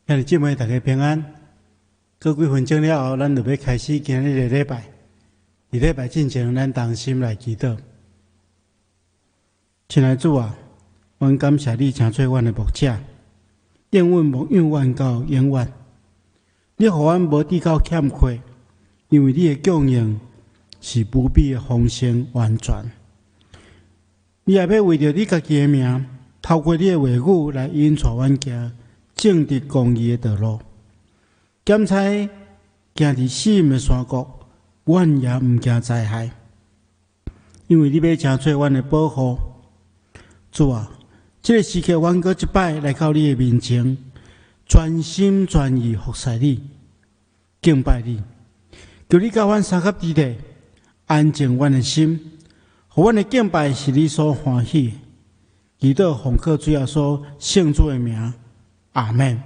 兄弟姊妹，大家平安。過幾分鐘了後，咱就欲開始今日的禮拜。佇禮拜進前，咱同心來祈禱。親愛主啊，阮感謝你成做阮的牧者，應允牧養阮到永遠。你予阮無至到欠缺，因為你的供應是無比的豐盛完全。你也欲為著你家己的名，透過你的話語來引帶阮行正直公義的道路。減使行佇死蔭的山谷，阮也毋驚災害，因為你欲成做阮的保護。主啊，這个時刻，阮閣一擺來到你的面前，全心全意服侍你，敬拜你。求你佮阮相佮佇咧，安靜阮的心，予阮的敬拜是你所歡喜的。祈禱奉靠主耶穌聖子的名，阿們。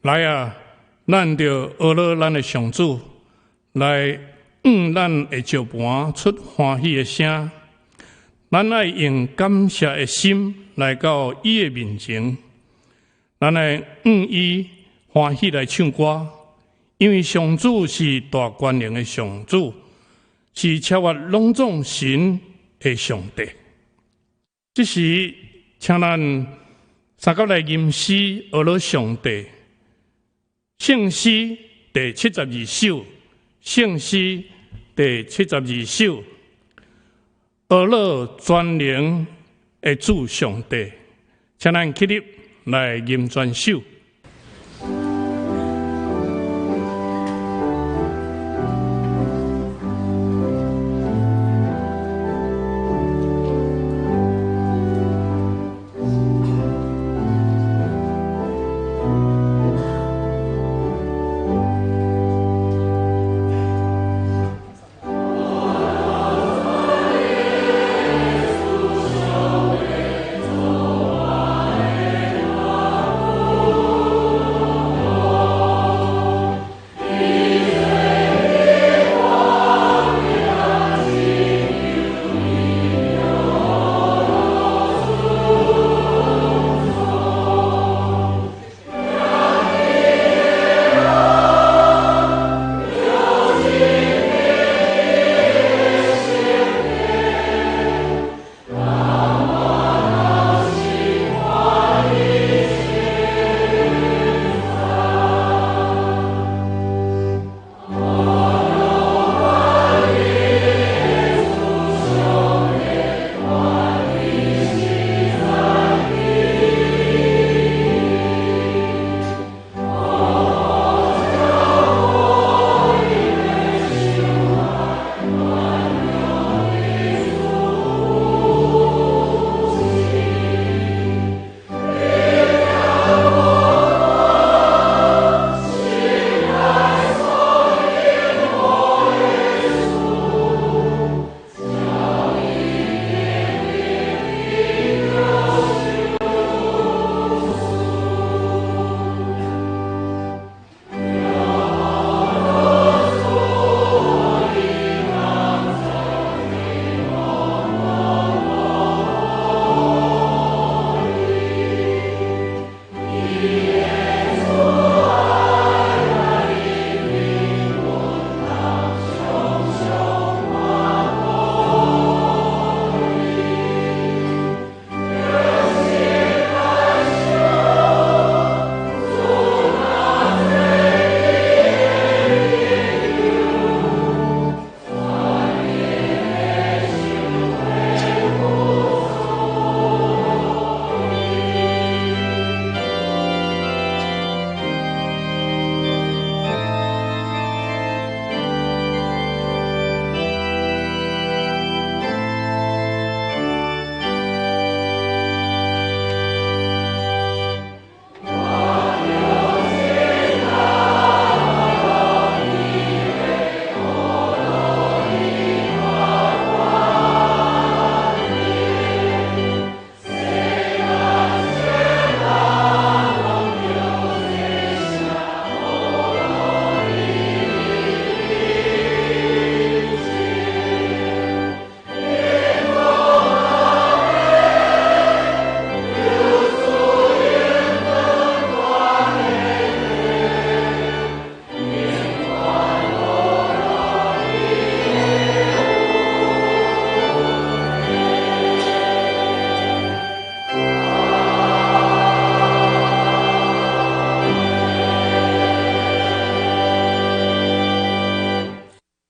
來啊，咱著學了咱的上主來向咱的石磐出歡喜的聲，咱愛用感謝的心來到伊的面前，咱愛向伊歡喜來唱歌，因為上主是大權能的上主，是超越攏總神的上帝。這時，請咱相佮來吟詩學樂上帝。聖詩第七十二首，聖詩第七十二首，學樂全能的主上帝，請咱起立來吟全首。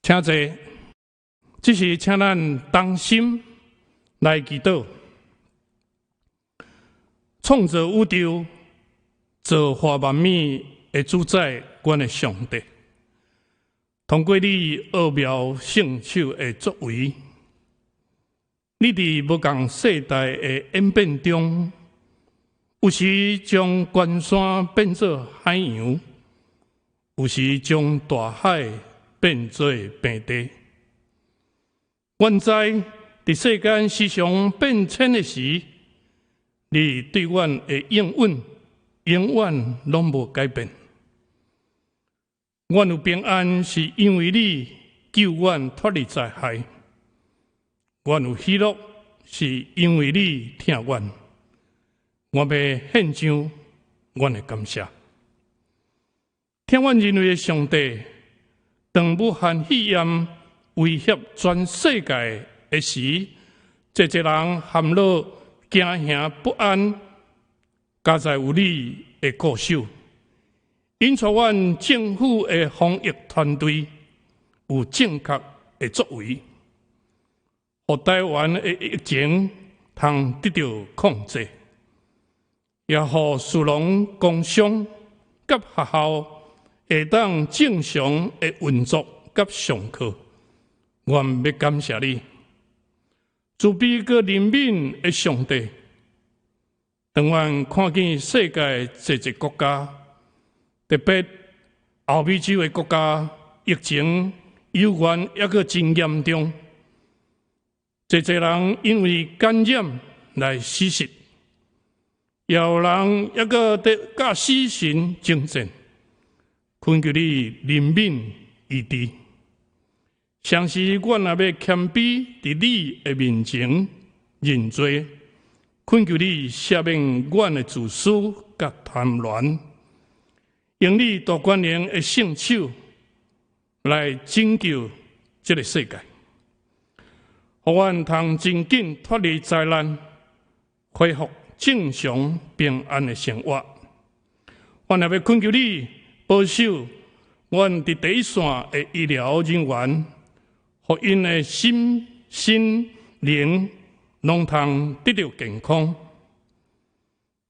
請坐，這時請咱同心來祈禱。創造宇宙、造化萬物的主宰，阮的上帝，通過你奧妙聖手的作為，你佇無仝世代的演變中，有時將關山變做海洋，有時將大海變做平地。阮知佇世間時常變遷的時，你對阮的應允永遠攏無改變。阮有平安，是因為你救阮脫離災害。阮有喜樂，是因為你疼阮。我欲獻上阮的感謝。疼阮人類的上帝，當武漢肺炎威脅全世界的時，濟濟人陷落驚嚇不安，佳哉有你的顧守，引帶阮政府的防疫團隊有正確的作為，予台灣的疫情通得到控制，也予士農工商佮學校會當正常的運作佮上課。阮欲感謝你，慈悲閣憐憫的上帝。當阮看見世界濟濟國家，特別歐美洲的國家，疫情猶原猶閣真嚴重，濟濟人因為感染來死失，也有人猶閣佇佮死神爭戰，懇求你憐憫醫治。同時，阮也欲謙卑佇你的面前認罪，懇求你赦免阮的自私佮貪婪，用你大權能的聖手來拯救這个世界，予阮通真緊脫離災難，恢復正常平安的生活。阮也欲懇求你保守阮佇第一線的醫療人員，予𪜶的心身靈攏通得著健康。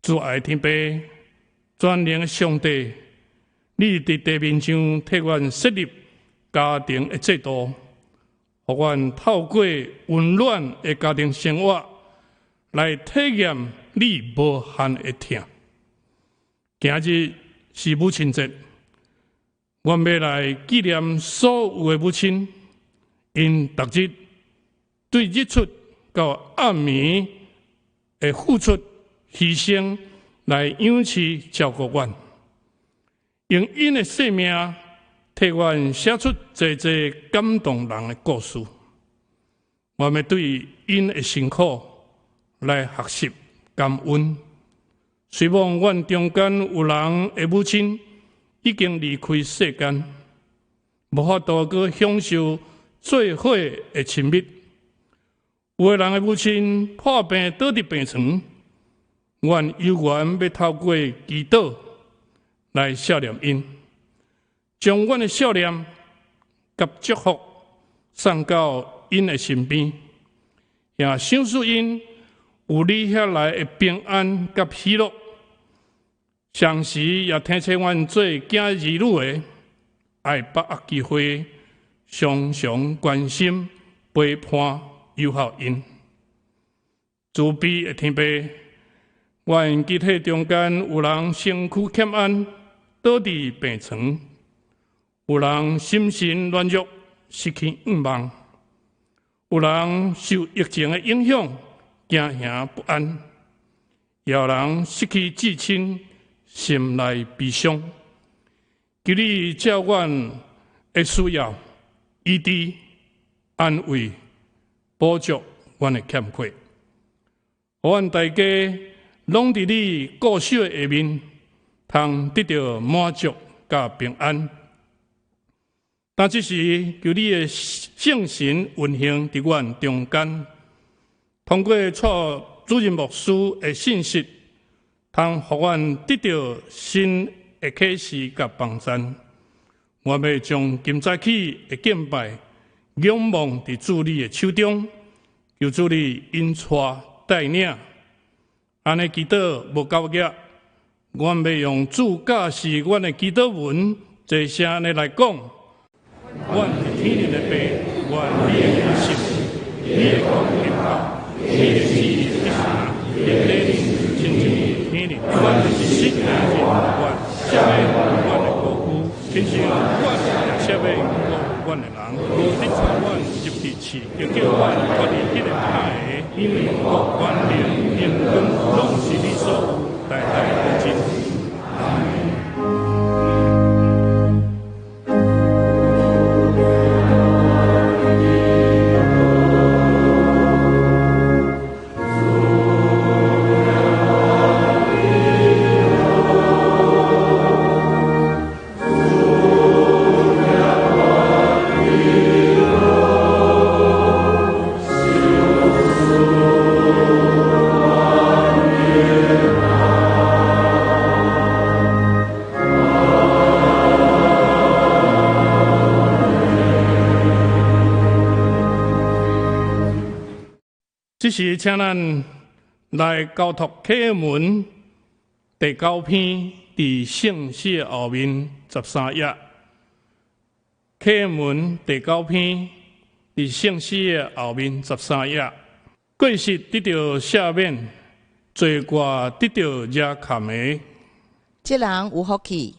慈愛天父，全能的上帝，你佇地面上替阮設立家庭的制度，予阮透過溫暖的家庭生活來體驗你無限的疼。今日是母親節，阮欲來紀念所有的母親，𪜶逐日對日出到暗暝的付出犧牲來養飼照顧阮，用𪜶的性命替阮寫出濟濟感動人的故事。我欲對𪜶的辛苦來學習感恩。雖罔阮中間有人的母親已經離開世間，無法度閣享受做伙的親密。有的人的母親破病倒佇病床，阮猶原欲透過祈禱來想念𪜶，將阮的想念佮祝福送到𪜶的身邊，也賞賜𪜶有你遐來的平安佮喜樂。同時也提醒阮做囝兒女的，愛把握機會，常常關心、陪伴、友好𪜶。慈悲的天父，阮集體中間有人身軀欠安，倒佇病床；有人心神軟弱，失去願望；有人受疫情的影響，驚嚇不安；也有人失去至親，心內悲傷。求你照阮的需要，醫治、安慰、補足阮的欠缺，予阮大家攏佇你顧守的下面，通得著滿足佮平安。但這時，求你的聖神運行佇阮中間，通過蔡主任牧師的信息，通予阮得著新的啟示佮幫贊。我欲將今早起的敬拜仰望佇主你的手中，求主你引帶帶領。按呢祈禱無夠額，阮欲用主教示阮的祈禱文，齊聲的來講：阮佇天頂的父，願你的名聖，你的國臨到，你的旨意執行，佇地頂親像佇天頂。阮的一日一餐，願赦免阮的過犯，親像阮也赦免過阮的人。無得帶阮入去試，又救阮脫離彼个歹的，因為國權能榮光攏是你所有，代代無盡。阿們。這時，請咱來交託啟文第九篇，佇聖詩的後面13頁。啟文第九篇，佇聖詩的後面13頁。過失得著赦免，罪過得著遮蓋的。這人有福氣。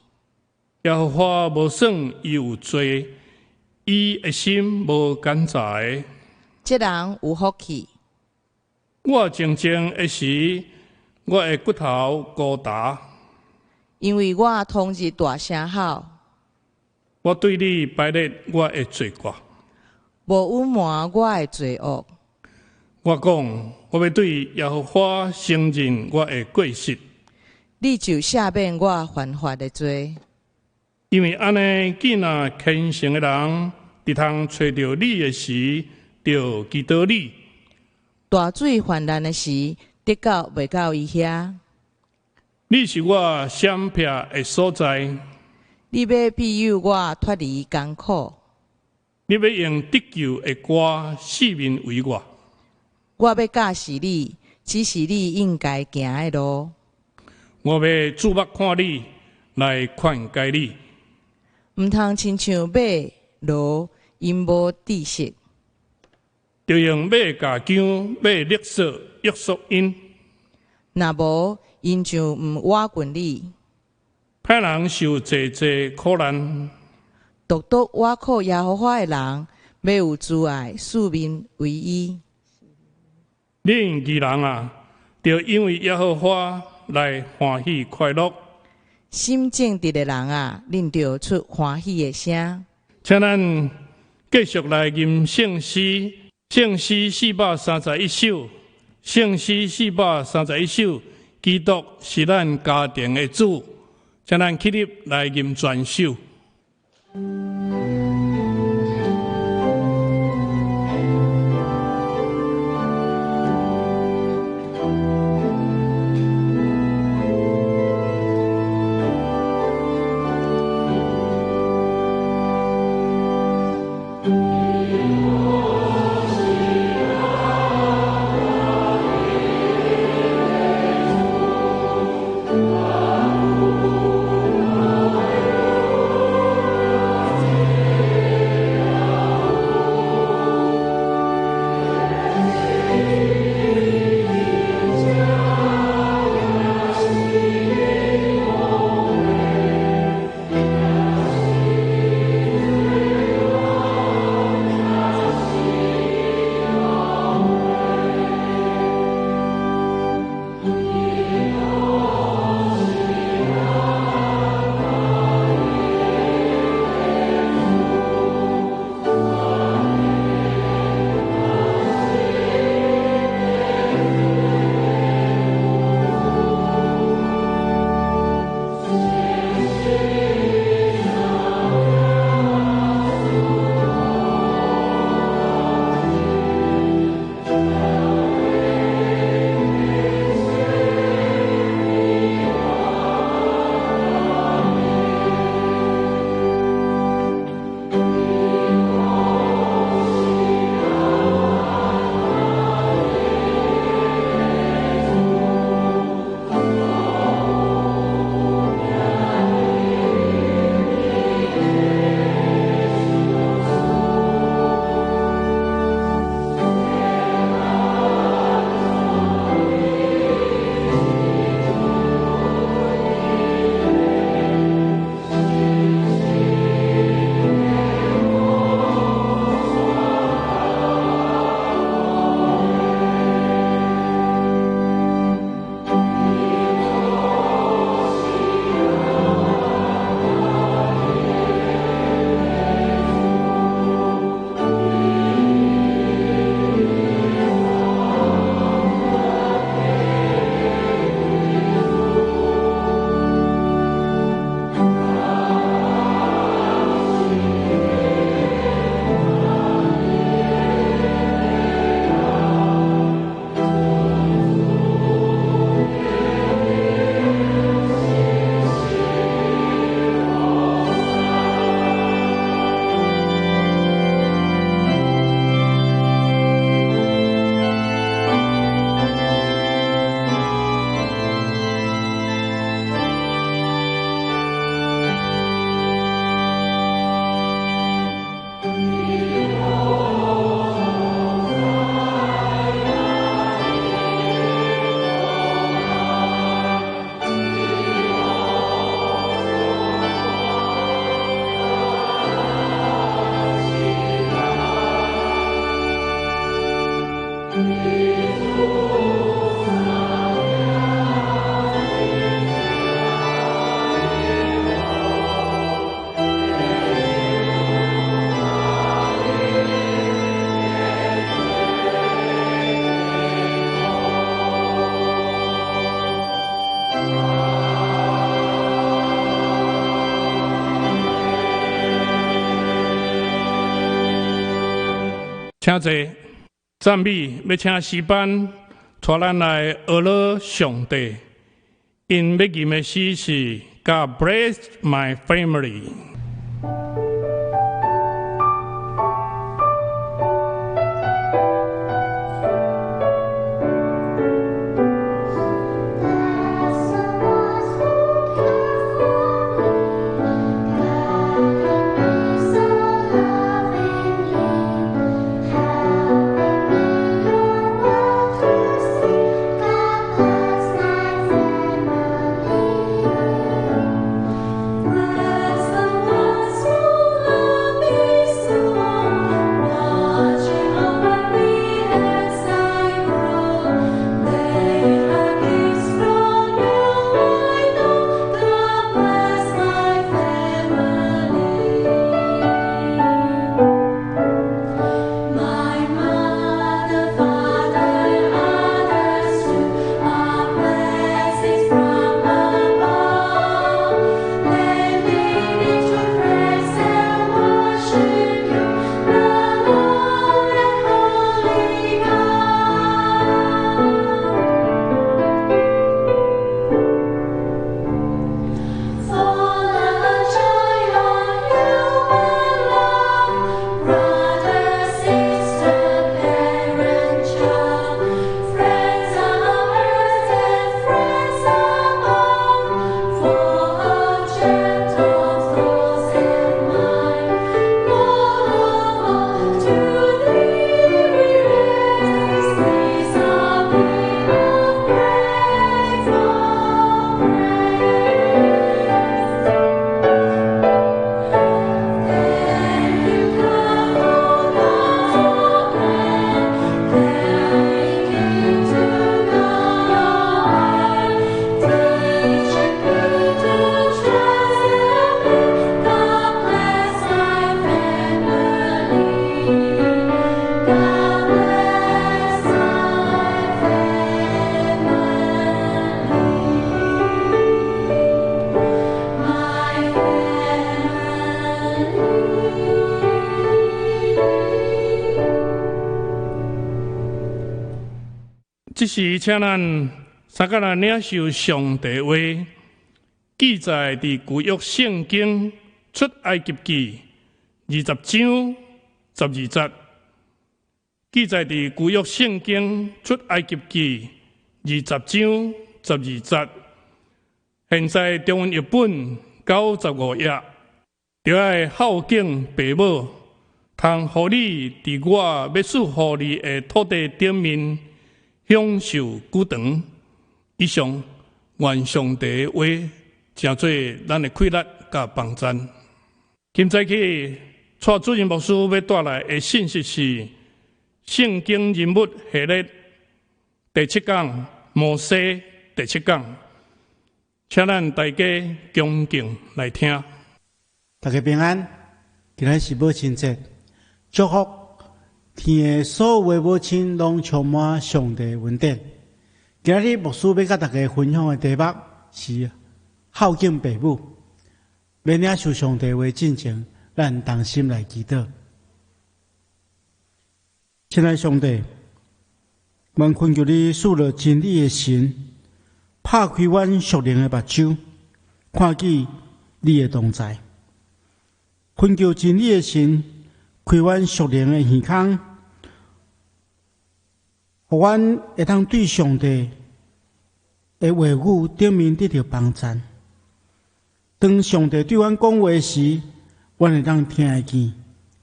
耶和華無算伊有罪，伊的心無檢查的。這人有福氣。我靜靜的時，我的骨頭孤焦。因為我終日大聲吼。我對你擺列我的罪過，無隱瞞我的罪惡。我講，我欲對耶和華承認我的過失。你就赦免我犯法的罪。因為按呢，囝仔虔誠的人，佇通揣著你的時，就祈禱你。大水泛濫的時，得救袂到伊遐。你是我閃避的所在。你欲庇佑我脫離艱苦。你欲用得救的歌四面圍我。我欲教示你，指示你應該行的路。我欲注目看你，來勸戒你。毋通親像馬驢，𪜶無知識。著用馬鉸鉗、馬勒索約束𪜶。若無，𪜶就毋倚近你。歹人受濟濟苦難。獨獨倚靠耶和華的人，欲有慈愛，四面圍伊。恁義人啊，著因為耶和華來歡喜快樂。心正直的人啊，恁著出歡喜的聲。請咱繼續來吟聖詩，聖詩431首，聖詩431首，基督是咱家庭的主，請咱起立來吟全首。請坐，讚美欲請詩班帶咱來學樂上帝。𪜶欲吟的詩是 God bless my family。這時，請咱三個來領受上帝話，記載佇舊約聖經出埃及記20章12節。記載佇舊約聖經出埃及記20章12節。現在中文譯本95頁，著愛孝敬爸母，通予你佇我欲賜予你的土地頂面享壽久長。以上，願上帝的話成做咱的氣力佮幫贊。今早起，蔡主任牧師欲帶來的信息是聖經人物系列第七講，摩西第七講，請咱大家恭敬來聽。大家平安，今日是母親節，祝福天的所有的母親攏充滿上帝恩典。今日牧師欲佮大家分享的題目是孝敬爸母。欲領受上帝話進前，咱同心來祈禱。親愛上帝，阮懇求你賜落真理的神，拍開阮屬靈的目睭，看見你的同在。懇求真理的神，開阮屬靈的耳孔，予阮會當對上帝的話語頂面得著幫贊。當上帝對阮講話時，阮會當聽會見、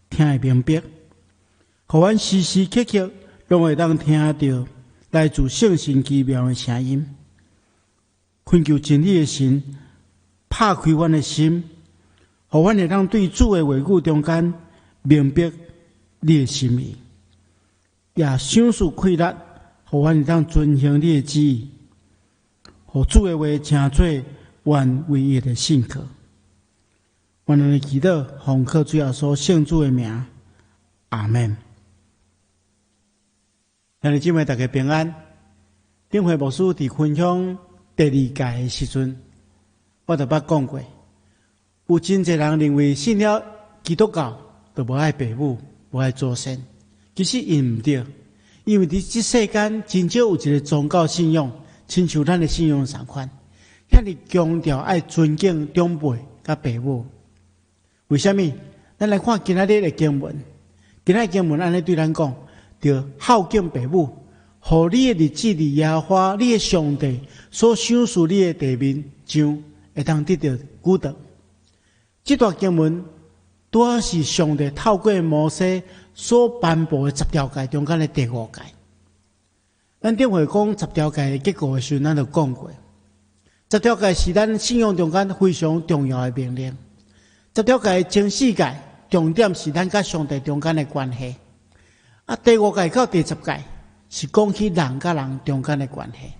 聽會明白，予阮時時刻刻攏會當聽著來自聖神奇妙的聲音。懇求真理的神，拍開阮的心，予阮會當對主的話語中間明白你的心意。也賞賜氣力，予阮會當遵行你的旨意，予主的話成做阮唯一的信靠。阮按呢祈禱，奉靠主耶穌聖子的名，阿門。兄弟姊妹，大家平安。頂回牧師佇分享第二誡的時陣，我就捌講過，有真濟人認為信了基督教就無愛爸母，無愛祖先。其實𪜶毋對，因為佇這世間真少有一個宗教信仰，親像咱的信仰仝款，遐爾強調愛尊敬長輩佮爸母。為啥物？咱來看今仔日的經文，今仔日經文按呢對咱講，著孝敬爸母，予你的日子佇耶和華你的上帝所賞賜你的地面上，會當得著久長。這段經文拄好是上帝透過摩西所頒布的十條誡中間的第五誡。咱頂回講十條誡的結構的時陣，咱就講過，十條誡是咱信仰中間非常重要的命令。十條誡前四誡重點是咱佮上帝中間的關係，啊，第五誡到第十誡是講起人佮人中間的關係。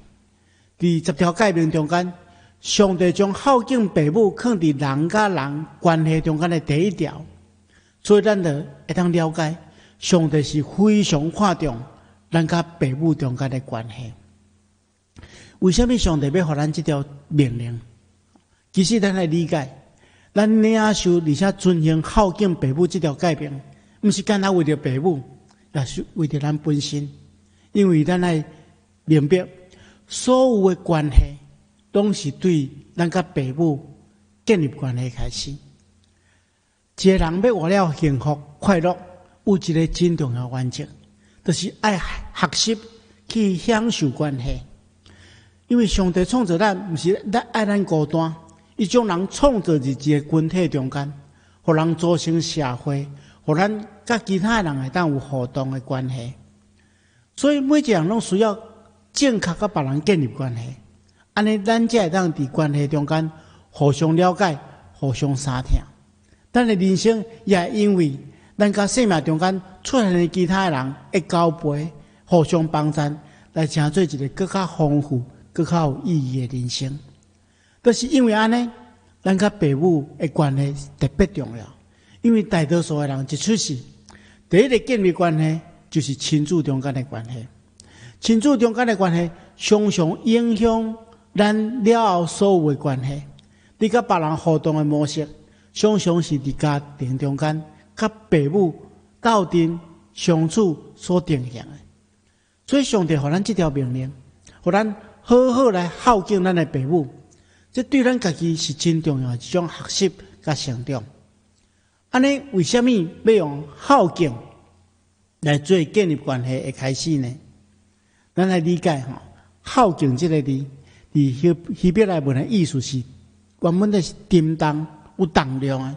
佇十條誡命中間，上帝將孝敬爸母放佇人佮人關係中間的第一條，所以咱就會當了解，上帝是非常看重咱佮爸母中間的關係。為啥物上帝欲予咱這條命令？其實咱來理解，咱領受而且遵行孝敬爸母這條誡命，毋是干焦為著爸母，也是為著咱本身。因為咱愛明白，所有的關係攏是對咱佮爸母建立關係開始。一個人欲活了幸福快樂，有一個真重要原則，就是愛學習去享受關係。因為上帝創造咱，毋是咱愛咱孤單，伊將人創造佇一個群體中間，予人組成社會，予咱佮其他人會當有互動的關係。所以每一個人攏需要正確佮別人建立關係，按呢咱才會當佇關係中間互相了解、互相相疼。咱的人生也因為咱佮生命中間出現的其他人的交陪，互相幫贊，來成做一個閣較豐富、閣較有意義的人生。就是因為按呢，咱佮爸母的關係特別重要。因為大多數的人一出世，第一個建立關係就是親子中間的關係。親子中間的關係常常影響咱了後所有的關係。你佮別人互動的模式，常常是佇家庭中間佮爸母鬥陣相處所定型的。所以上帝予咱這條命令，予咱好好來孝敬咱的爸母，這對咱家己是真重要的一種學習佮成長。按呢，為啥物欲用孝敬來做建立關係的開始呢？咱來理解吼，孝敬這個字，佇希伯來文的意思是原本就是沉重、有重量的，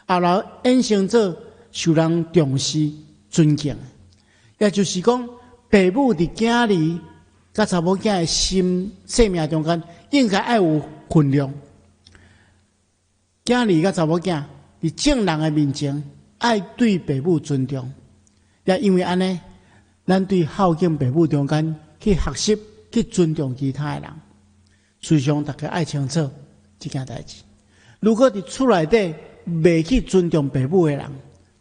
後來衍生做受人重視、尊敬的。也就是講，爸母佇囝兒佮查某囝的心生命中間，應該愛有分量。囝兒佮查某囝佇眾人的面前，愛對爸母尊重。也因為按呢，咱對孝敬爸母中間去學習、去尊重其他的人。事實上，大家愛清楚這件代誌。如果佇厝內底袂去尊重爸母的人，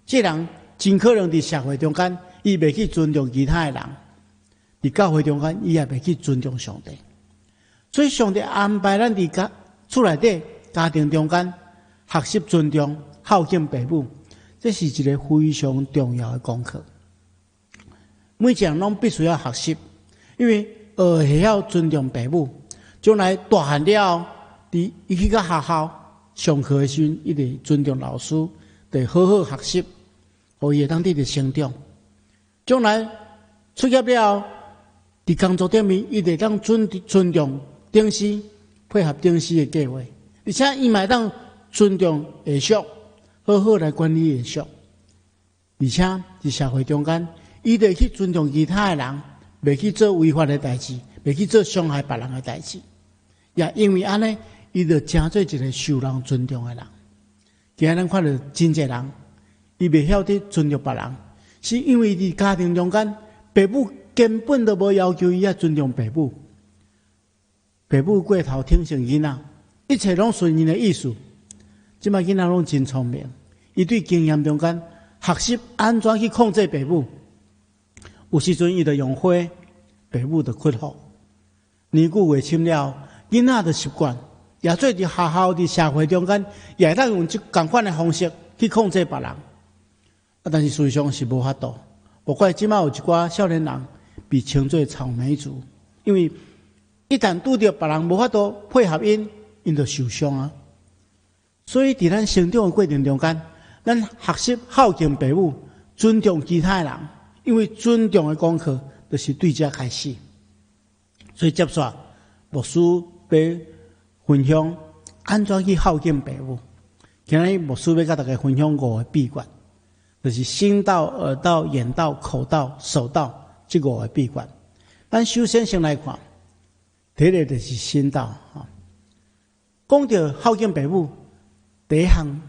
這人真可能佇社會中間，伊袂去尊重其他的人；佇教會中間，伊也袂去尊重上帝。所以，上帝安排咱佇家厝內底家庭中間學習尊重、孝敬爸母，這是一個非常重要的功課。每一個人攏必須要學習，因為學會曉尊重爸母，將來大漢了後，佇伊去到學校上課的時陣，伊會尊重老師，得好好學習，予伊會當得著成長。將來出業了後，佇工作頂面，伊會當尊重頂司，配合頂司的計劃，而且伊嘛會當尊重下屬，好好來管理下屬。而且佇社會中間，伊會去尊重其他的人，袂去做違法的代誌，袂去做傷害別人的代誌。也因為按呢，伊就成做一個受人尊重的人。今仔咱看著真濟人，伊袂曉得尊重別人，是因為佇家庭中間，爸母根本都無要求伊愛尊重爸母，爸母過頭疼惜囡仔，一切攏順𪜶的意思。這擺囡仔攏真聰明，伊對經驗中間學習按怎去控制爸母。有時陣伊就用火，爸母就屈服。年久月深了，囡仔就習慣，也做佇學校、佇社會中間，也會當用這仝款的方式去控制別人。啊，但是事實上是無法度。無怪這擺有一寡少年人被稱做草莓族，因為一旦拄著別人無法度配合𪜶，𪜶就受傷啊。所以，佇咱成長的過程中間，咱學習孝敬爸母，尊重其他的人，因為尊重的功課就是對這開始。所以接續牧師欲分享按怎去孝敬爸母。今日牧師欲佮大家分享五個秘訣，就是心到、耳到、眼到、口到、手到這五個秘訣。咱首先先來看，第一個就是心到。講著孝敬爸母，第一項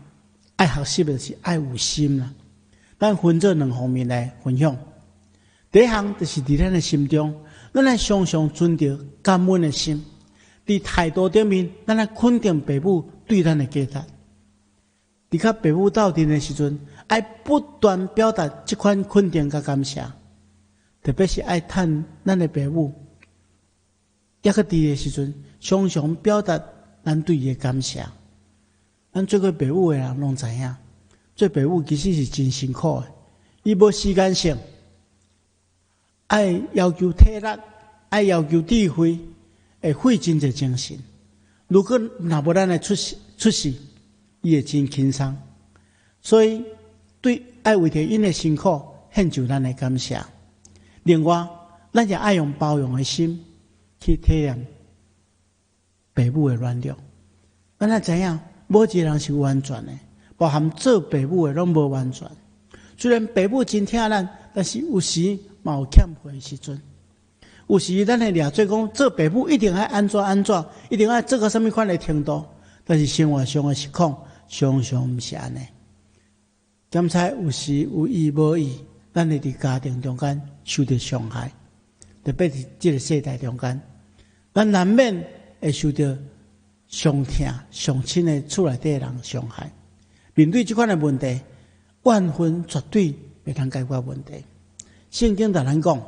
愛學習的是愛有心啦。咱分做兩方面來分享。第一項就是佇咱的心中，咱愛常常存著感恩的心。佇態度頂面，咱愛肯定爸母對咱的價值。佇佮爸母鬥陣的時陣，愛不斷表達這款肯定佮感謝。特別是愛趁咱的爸母，猶閣佇的時陣，常常表達咱對伊的感謝。咱做過爸母的人攏知影，做爸母其實是真辛苦的，伊無時間性，愛要求體力，愛要求智慧，會費真濟精神。如果若無咱的出席，出席，伊會真輕鬆。所以，對愛為著𪜶的辛苦，獻上咱的感謝。另外，咱也愛用包容的心去體諒爸母的軟弱。咱愛知影，無一個人是完全的，包含做爸母的攏無完全。雖然爸母真疼咱，但是有時嘛有欠缺的時陣。有時咱會掠做講，做爸母一定愛按怎按怎，一定愛做到啥物款的程度。但是生活上的實況常常毋是按呢。檢查有時有意無意，咱會佇家庭中間受著傷害，特別佇這個世代中間，咱難免會受著上疼、上親的厝內底的人傷害。面對這款的問題，怨恨絕對袂當解決問題。聖經共咱講，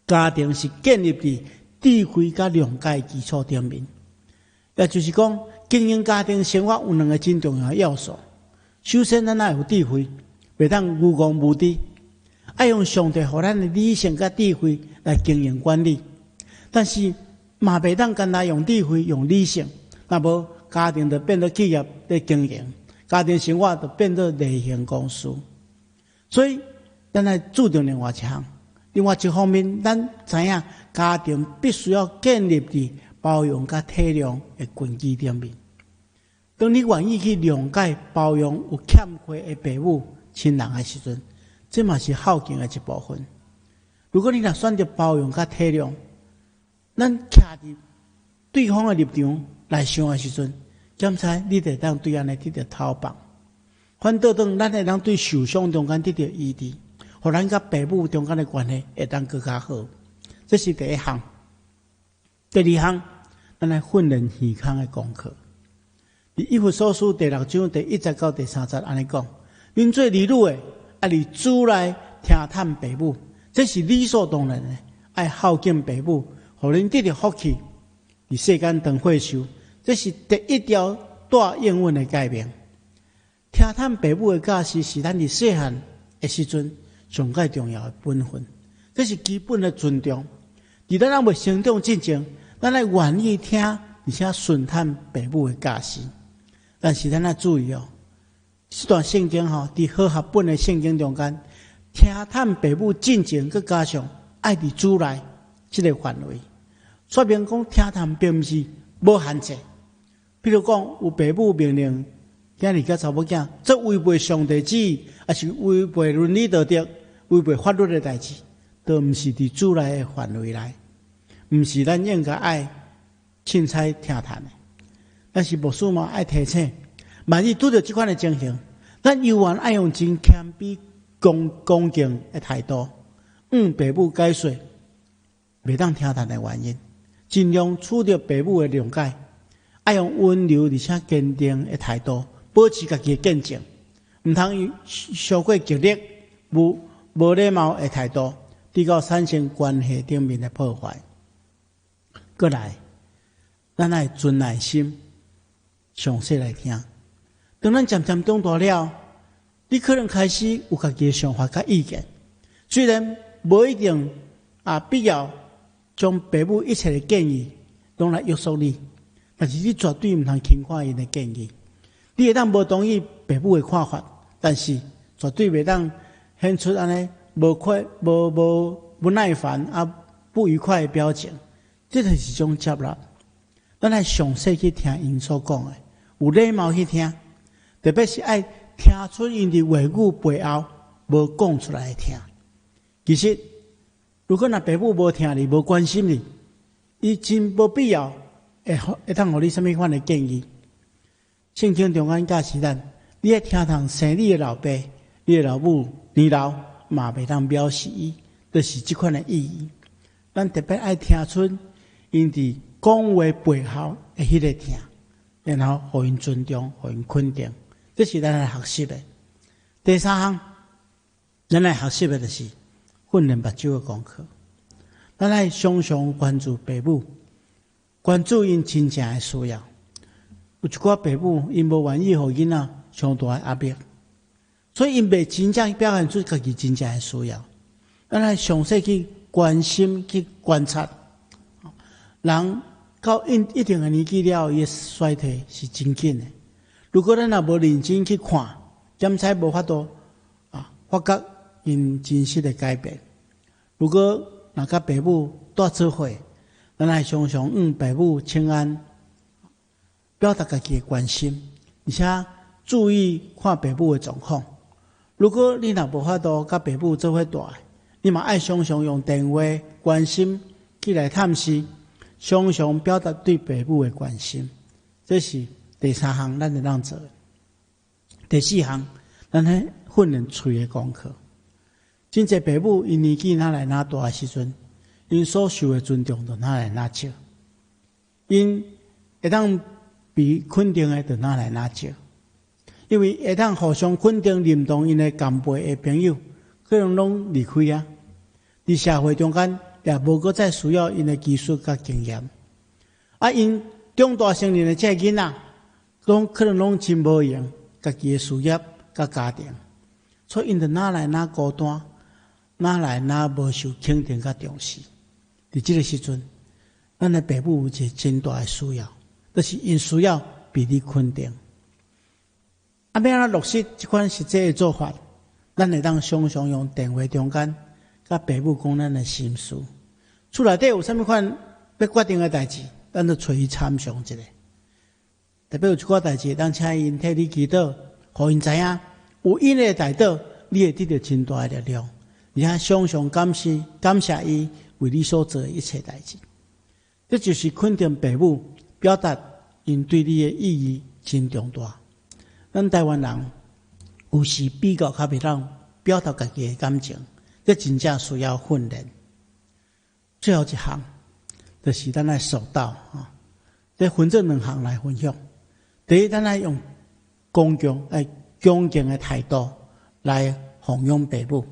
家庭是建立佇智慧佮諒解基礎頂面，也就是講，經營家庭生活有兩個真重要的要素。首先，咱愛有智慧，袂當愚戇無知，愛用上帝予咱的理性佮智慧來經營管理。但是嘛，袂當干焦用智慧、用理性，若無家庭就變做企業咧經營，家庭生活就變做例行公事。所以，咱愛注重另外一項，另外一方面，咱知影家庭必須要建立佇包容佮體諒的根基頂面。當你願意去諒解、包容有欠缺的爸母、親人的時陣，這嘛是孝敬的一部分。如果你若選擇包容佮體諒，咱徛佇對方的立場來想的時陣，檢查你就會當對按呢得著透放。反倒轉，咱會當對受傷中間得著醫治，予咱佮爸母中間的關係會當閣較好。這是第一項。第二項，咱來訓練耳孔的功課。佇以弗所書第六章第一節到第三節按呢講：恁做兒女的，愛佇主內聽趁爸母，這是理所當然的。愛孝敬爸母，予恁得著福氣，佇世間長歲壽。這是第一條帶應允的誡命。聽趁爸母的教示是咱佇細漢的時陣上蓋重要的本分，這是基本的尊重。佇咱猶未成長之前，咱愛願意聽，而且順趁爸母的教示。但是咱愛注意哦，這段聖經吼，佇和合本的聖經中間，聽趁爸母進前，閣加上愛佇主內這個範圍，說明講聽趁並毋是無限制。比如講，有爸母命令囝兒佮查某囝做違背上帝旨意，抑是違背倫理道德、違背法律的代誌，都毋是佇主內的範圍內，毋是咱應該愛凊彩聽趁的。但是牧師嘛愛提醒，萬一拄著這款的情形，咱猶原愛用真謙卑、恭恭敬的態度，向爸母解說袂當聽趁的原因，盡量取得爸母的諒解，愛用溫柔而且堅定的態度，保持家己的見證，毋通傷過激烈、無禮貌的態度，直到產生關係頂面的破壞。閣來，咱愛存耐心，詳細來聽。當咱漸漸長大了，你可能開始有家己的想法佮意見，雖然無一定啊必要將爸母一切的建議攏來約束你，但是你絕對毋通輕看𪜶的建議。你會當無同意爸母的看法，但是絕對袂當顯出按呢無快、無無不耐煩啊不愉快的表情。這就是一種接納。咱愛詳細去聽𪜶所講的，有禮貌去聽，特別是愛聽出𪜶佇話語背後無講出來的疼。其實，如果若爸母無疼你、無關心你，伊真無必要會當予你啥物款的建議。聖經中間教示咱，你愛聽從生你的老爸、你的老母年老嘛袂當藐視伊，就是這款的意義。咱特別愛聽出𪜶佇講話背後的彼个疼，然後予𪜶尊重、予𪜶肯定，這是咱愛學習的。第三項，咱愛學習的就是訓練目睭的功課。咱愛常常關注爸母，關注𪜶真正的需要。有一寡爸母，𪜶無願意予囡仔傷大的壓力，所以𪜶袂真正表現出家己真正的需要。咱愛詳細去關心、去觀察。人到一定的年紀了，伊的衰退是真緊的。如果咱若無認真去看、檢查，無法度啊發覺𪜶真實的改變。如果若佮爸母蹛做伙，咱愛常常向爸母請安，表達家己的關心，而且注意看爸母的狀況。如果你若無法度佮爸母做伙蹛，你嘛愛常常用電話關心去來探視，常常表達對爸母的關心。這是第三項咱會當做的。第四項，咱咧訓練喙的功課。真濟爸母𪜶年紀若來若大的時陣，𪜶所受的尊重就若來若少，𪜶會當被肯定的就若來若少，因為會當互相肯定、認同𪜶的共輩的朋友，可能攏離開啊。佇社會中間也無閣再需要𪜶的技術佮經驗。啊，𪜶長大成人的這个囡仔，攏可能攏真無閒，家己的事業佮家庭，所以𪜶就若來若孤單，若來若無受肯定佮重視。佇這个時陣，咱的爸母有一個真大的需要，就是𪜶需要被你肯定。啊，欲按怎落實這款實際的做法？咱會當常常用電話中間，佮爸母講咱的心事。厝內底有啥物款欲決定的代誌，咱就揣伊參詳一下。特別有一寡代誌，當請𪜶替你祈禱，予𪜶知影有𪜶的代禱，你會得著真大的力量。而且常常感謝伊為你所做的一切代誌。這就是肯定爸母，表達𪜶對你的意義真重大。咱台灣人有時比較較袂當表達家己的感情，這真正需要訓練。最後一項，就是咱愛說道啊，這分做兩項來分享。第一，咱愛用恭敬、愛恭敬的態度來奉養爸母。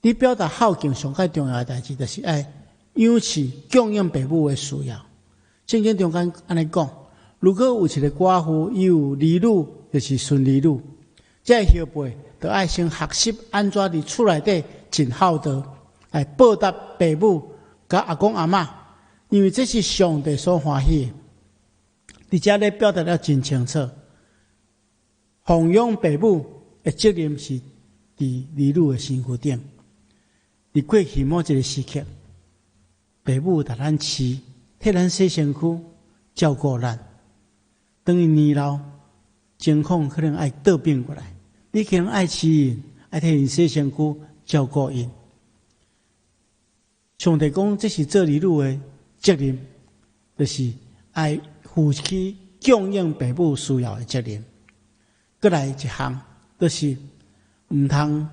你表達孝敬上較重要的代誌，就是愛仰視供養爸母的需要。聖經中間按呢講：如果有一個寡婦，伊有兒女，就是孫兒女，這個後輩就愛先學習按怎佇厝內底盡孝道，來報答爸母佮阿公阿嬤，因為這是上帝所歡喜的。佇遮咧表達得真清楚，奉養爸母的責任是佇兒女的身軀頂。佇過去某一個時刻，爸母共咱飼，替咱洗身軀，照顧咱。當𪜶年老，情況可能愛倒變過來，你可能愛飼𪜶，愛替𪜶洗身軀，照顧𪜶。上帝講，這是做兒女的責任，就是愛負起供養爸母需要的責任。閣來一項，就是毋通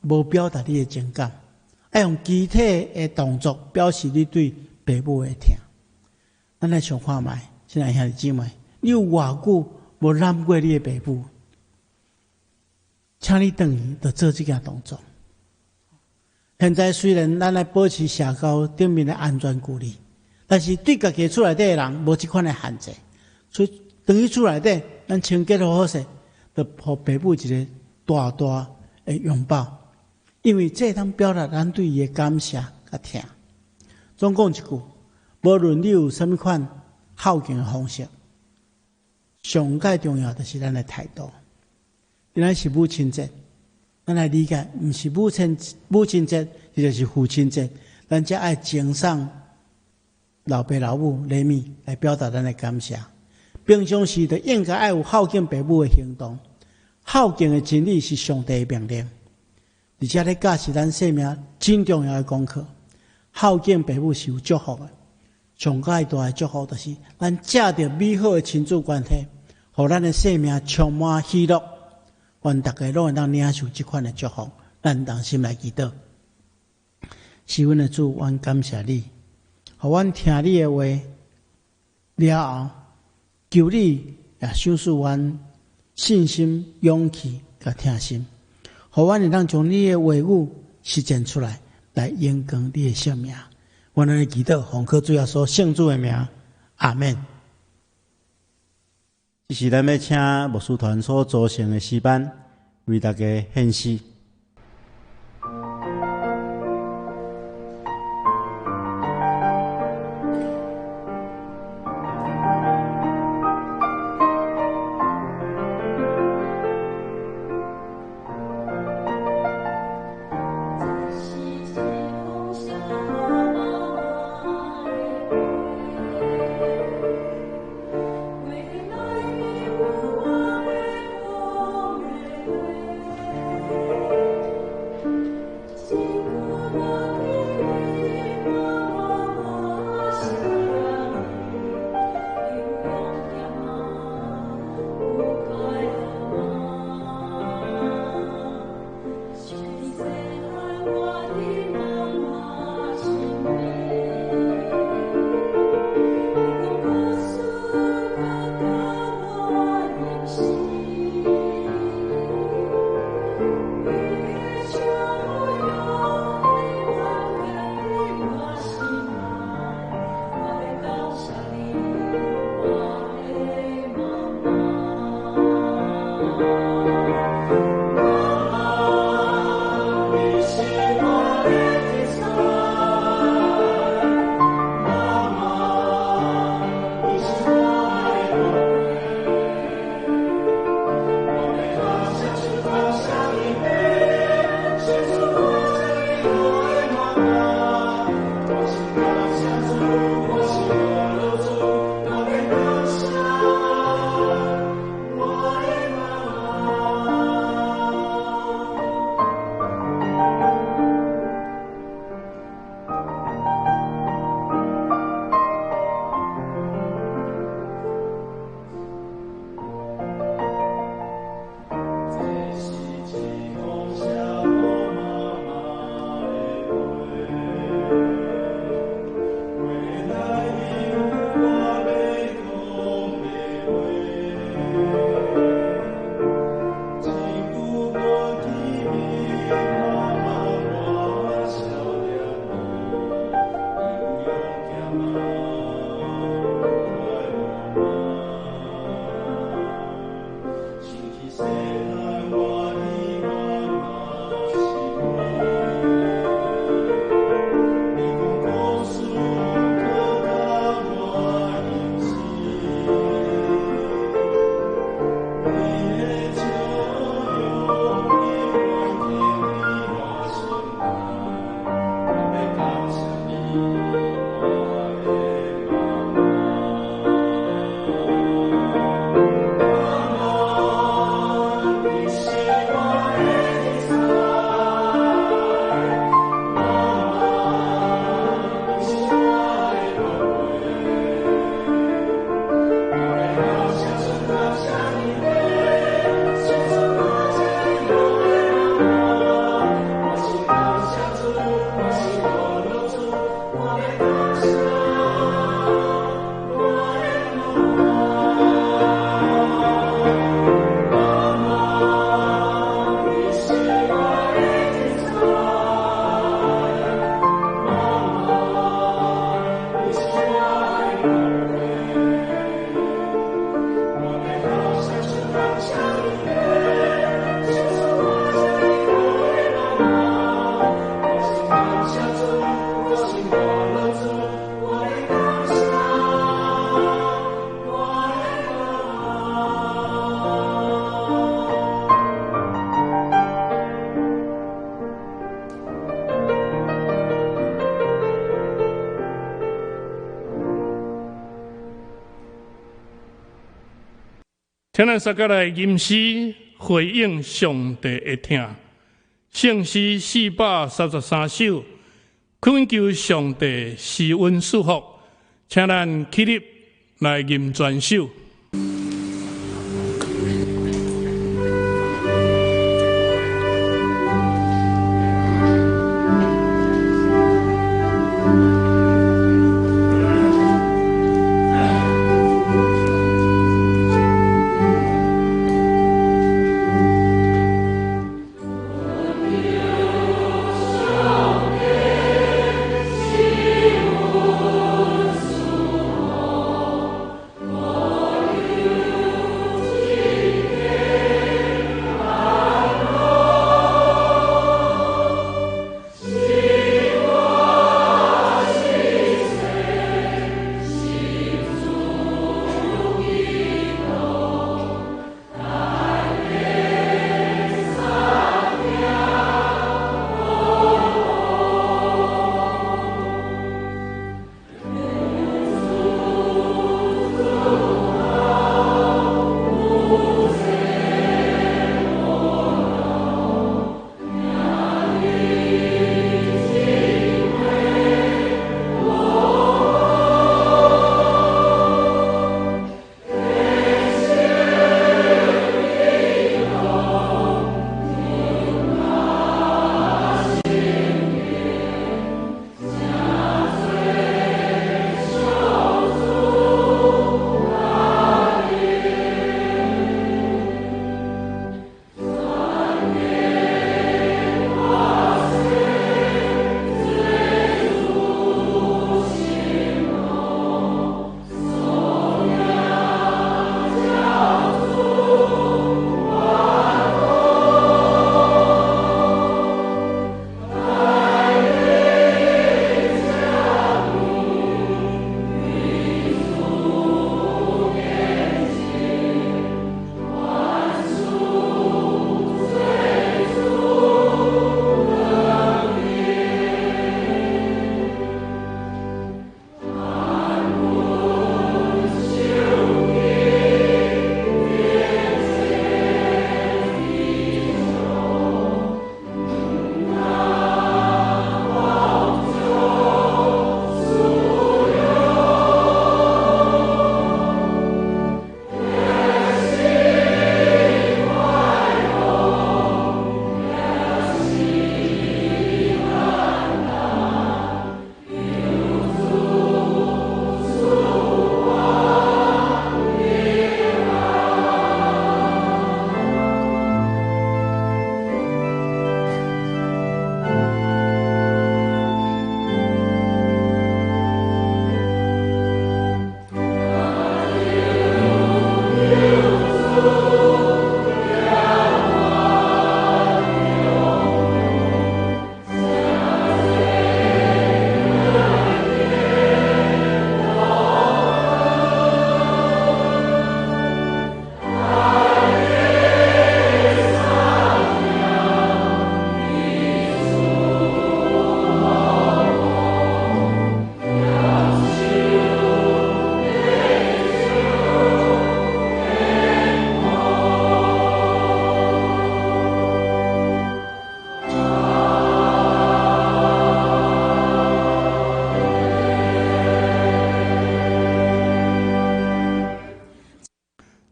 無表達你的情感，愛用肢體的動作表示你對爸母的疼。咱來想看覓，親愛兄弟姊妹，你有偌久無攬過你的爸母？請你轉去，就做這件動作。現在雖然咱來保持社交頂面的安全距離，但是對家己厝內底的人無這款的限制，所以轉去厝內底，咱清潔好好勢，就予爸母一个大大的擁抱，因為這會當表達咱對伊的感謝佮疼。總講一句，無論你有啥物款孝敬的方式，上蓋重要就是咱的態度。今仔是母親節，咱來理解，毋是母親節，或者是父親節，咱才愛贈送老爸老母禮物來表達咱的感謝。平常時就應該愛有孝敬爸母的行動。孝敬的真理是上帝的命令，而且咧教是咱生命真重要的功課。孝敬爸母是有祝福的，上蓋大的祝福就是咱藉著美好的親子關係，予咱的生命充滿喜樂。願大家攏會當領受這款的祝福，咱同心來祈禱。是阮的主，阮感謝你，予阮聽你的話了後，求你也賞賜阮信心、勇氣佮疼心，予阮會當將你的話語實踐出來，來榮光你的聖名。阮按呢祈禱，奉靠主耶穌聖子的名，阿們。這是咱欲請牧師團所組成的詩班，為大家獻詩。請咱相佮來吟詩回應上帝的疼。聖詩433首，懇求上帝施恩賜福，請咱起立來吟全首。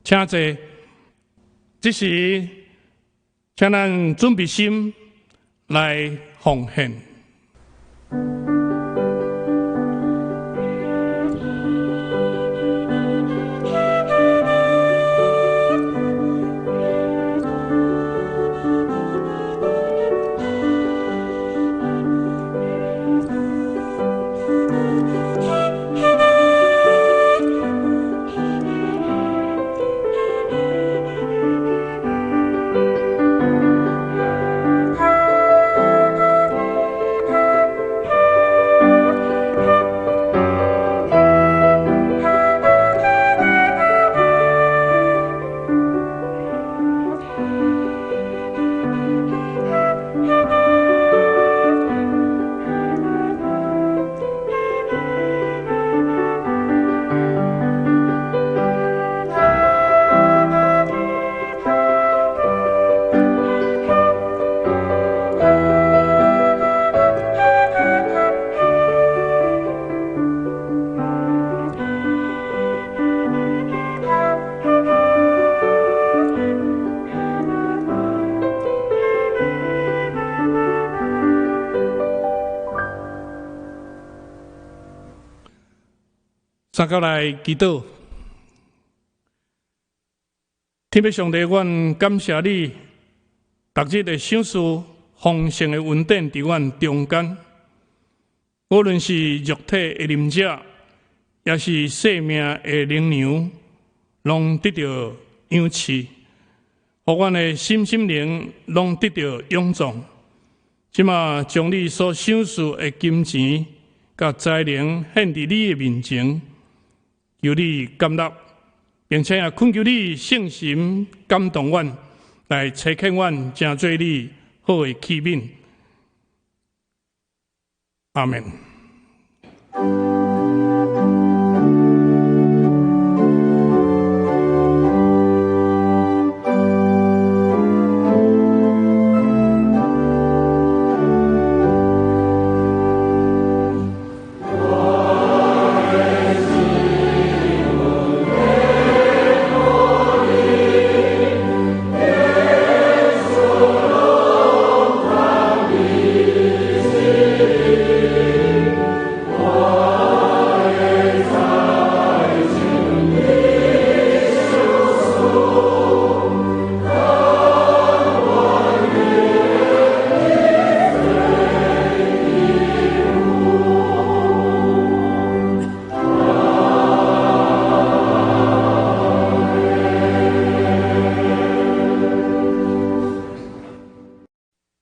請坐。這時，請咱準備心來奉獻。三甲來祈禱，天父上帝，阮感謝你，逐日的賞賜豐盛的恩典佇阮中間。無論是肉體的啉食，抑是生命的靈糧，攏得著養飼，予阮的身心靈攏得著勇壯。這馬將你所賞賜的金錢佮才能獻佇你的面前，求你感納，並且也懇求你聖神感動阮，來差遣阮，成做你好的器皿。阿們。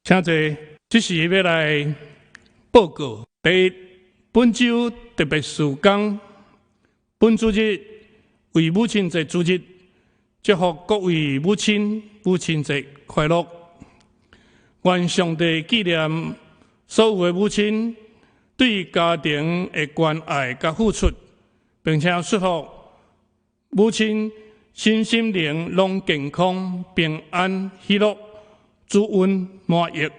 請坐，這時欲來報告。第一，本週特別事工，本主日為母親節主日，祝福各位母親母親節快樂。願上帝紀念所有的母親對家庭的關愛佮付出，並且祝福母親身心靈攏健康、平安、喜樂。主恩滿溢。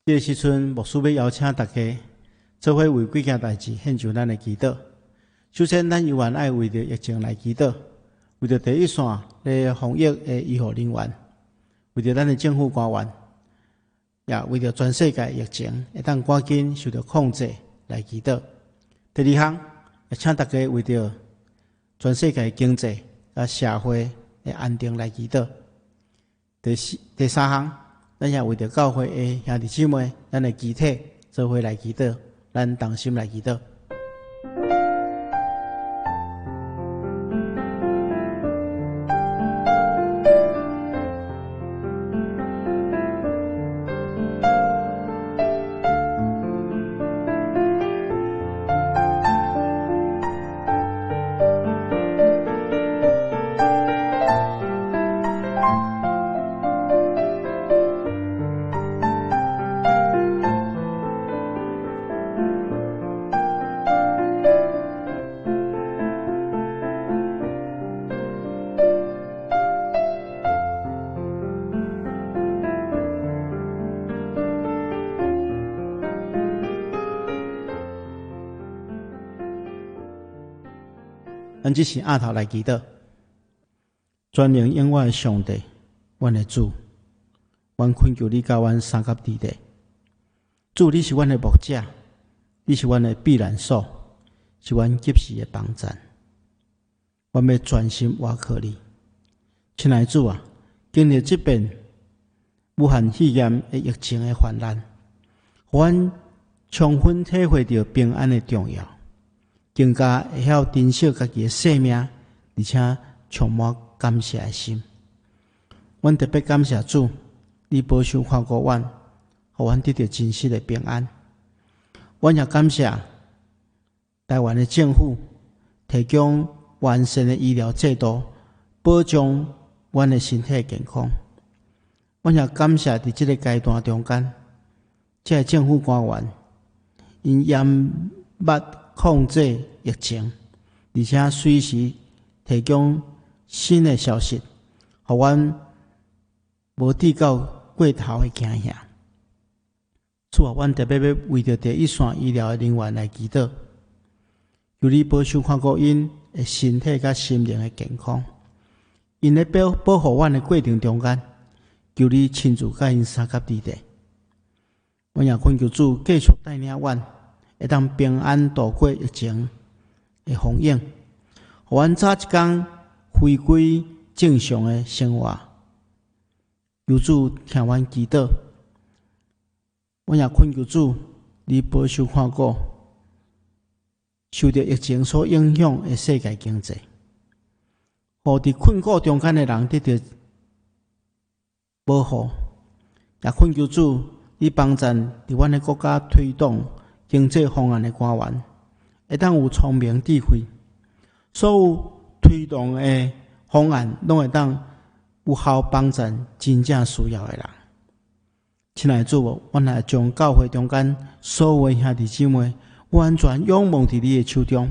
這个時陣，牧師欲邀請大家做伙為幾件代誌獻上咱的祈禱。首先，咱猶原愛為著疫情來祈禱，為著第一線咧防疫的醫護人員，為著咱的政府官員，也為著全世界疫情會當趕緊受著控制來祈禱。第二項，也請大家為著全世界經濟佮社會的安定來祈禱。第四、第三項，咱也為著教會的兄弟姊妹，咱的肢體做伙來祈禱，咱同心來祈禱。咱這時額頭來祈禱，全能永遠的上帝，阮的主，阮懇求你佮阮相佮佇咧。主，你是阮的牧者，你是阮的避難所，是阮及時的幫贊。阮欲專心倚靠你，親愛的主啊，經歷這遍武漢肺炎的疫情的患難，予阮充分體會著平安的重要。更加會曉珍惜家己的生命，而且充滿感謝的心。阮特別感謝主，你保守看顧阮，予阮得著真實的平安。阮也感謝台灣的政府提供完善的醫療制度，保障阮的身體健康。阮也感謝佇這个階段中間，這个政府官員𪜶嚴密控制疫情，而且隨時提供新的消息，予阮無致到過頭的驚嚇。主啊，阮特別欲為著第一線醫療的人員來祈禱，求你保守看顧𪜶的身體佮心靈的健康。𪜶咧保保護阮的過程中間，求你親自佮𪜶相佮佇咧。阮也懇求主繼續帶領阮，會當平安度過疫情的風湧，予阮早一工回歸正常的生活。求主聽阮祈禱，阮也懇求主，你保守看顧受著疫情所影響的世界經濟，予佇困苦中間的人得著保護。也懇求主，你幫贊佇阮的國家推動經濟方案的官員，會當有聰明智慧，所有推動的方案攏會當有效幫贊真正需要的人。親愛的主，阮來將教會中間所有兄弟姊妹完全仰望佇你的手中，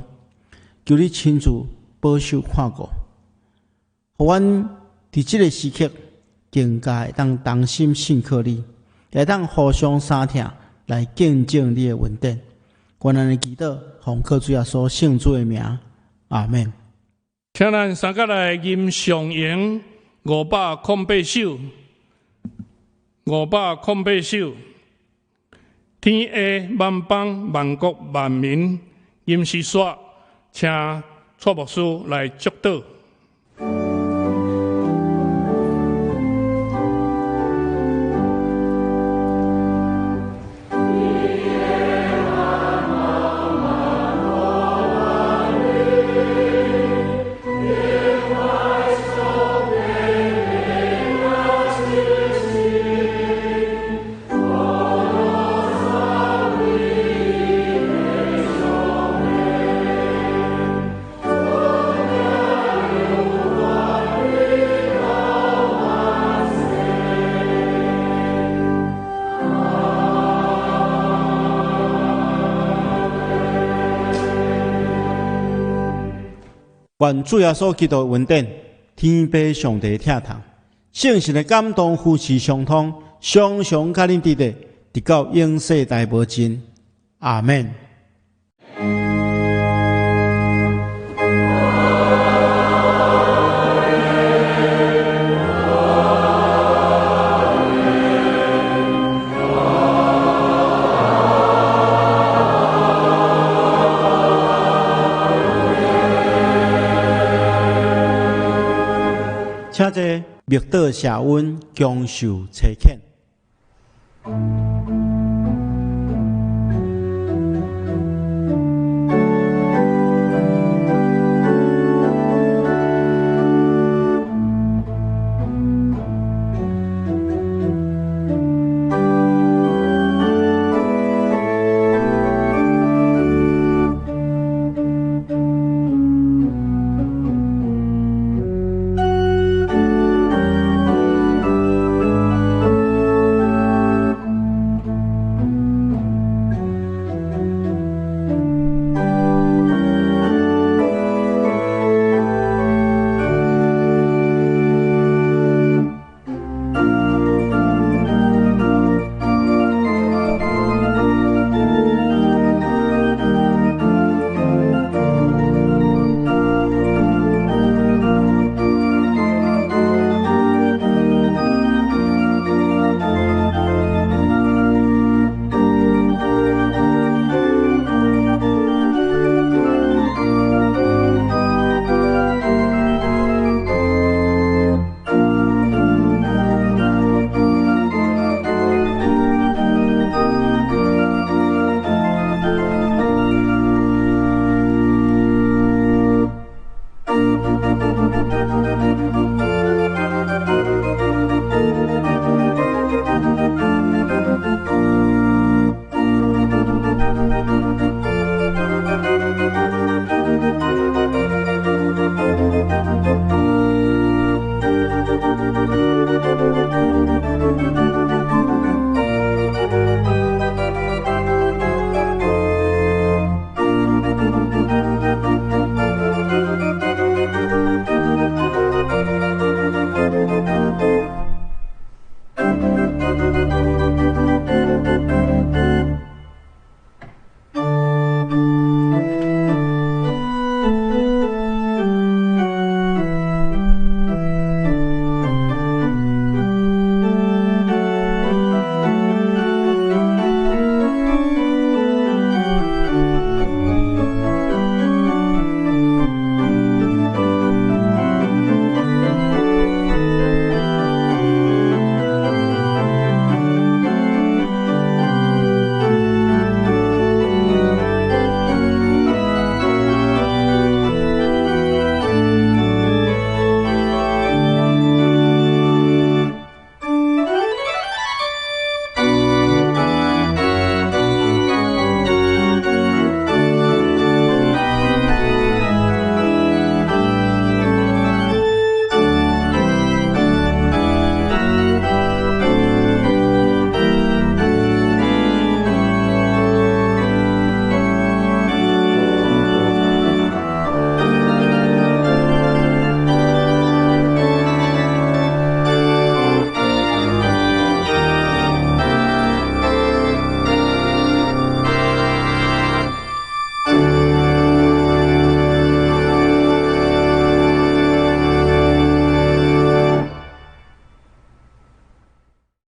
求你親自保守看顧，予阮佇這个時刻更加會當同心信靠你，會當互相相疼來見證你的恩典。阮按呢祈禱，奉靠主耶穌聖子的名，阿們。請咱三個來吟上詠508首，508首。天下萬邦萬國萬民，吟詩說，請蔡牧師來祝禱。願主耶穌基督的恩典，天父上帝的疼痛，聖神的感動扶持相通，常常佮恁佇咧，直到永世代無盡。阿們。請坐，默禱謝恩，享受差遣。